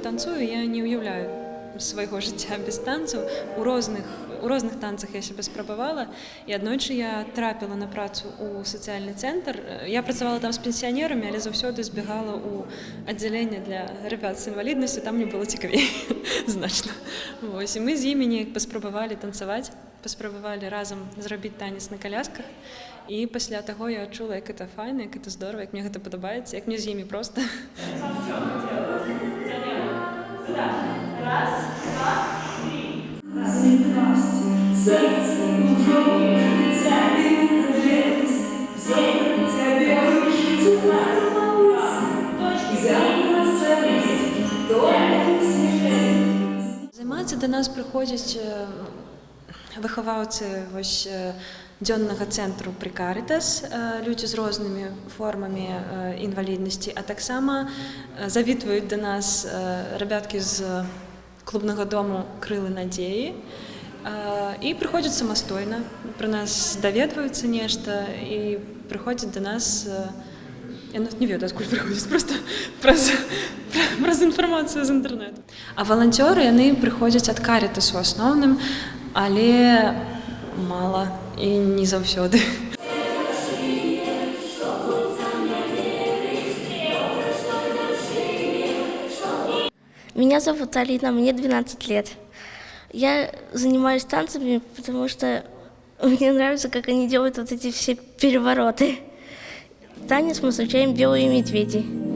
танцую, я не ўяўляю свайго жыцця без танцаў. У розных танцах я сябе спрабавала, і аднойчы я трапіла на працу ў сацыяльны цэнтр. Я працавала там з пенсіянерамі, але заўсёды збегала ў аддзяленне для ребят з інваліднасцю, там мне было цікавей значна. Вось, і мы з імі неяк паспрабавалі танцаваць, паспрабавалі разам зрабіць танец на калясках. І пасля таго я адчула, як это файна, як это здорово, як мне гэта падабаецца, як мне з імі проста. Раз, два, три. Сэрца ўжо цябе, цябе жыцця. Точки. Толькі смешэй. Займацца да нас прыходзяць выхаваўцы вось дзённага цэнтру пры Карытас, людзі з рознымі формамі інваліднасці, а таксама завітваюць да нас рабяткі з клубнага дому «Крылы надзеі» і прыходзяць самастойна, пра нас даведваюцца нешта і прыходзяць да нас. Я нават не ведаю, адкуль прыходзяць, просто праз інфармацыю з інтэрнэту. А валанцёры, яны прыходзяць ад Карытасу асноўным, але мала і не заўсёды. Меня зовут Алина, мне 12 лет. Я занимаюсь танцами, потому что мне нравится, как они делают вот эти все перевороты. Танец мы встречаем «Белые медведи».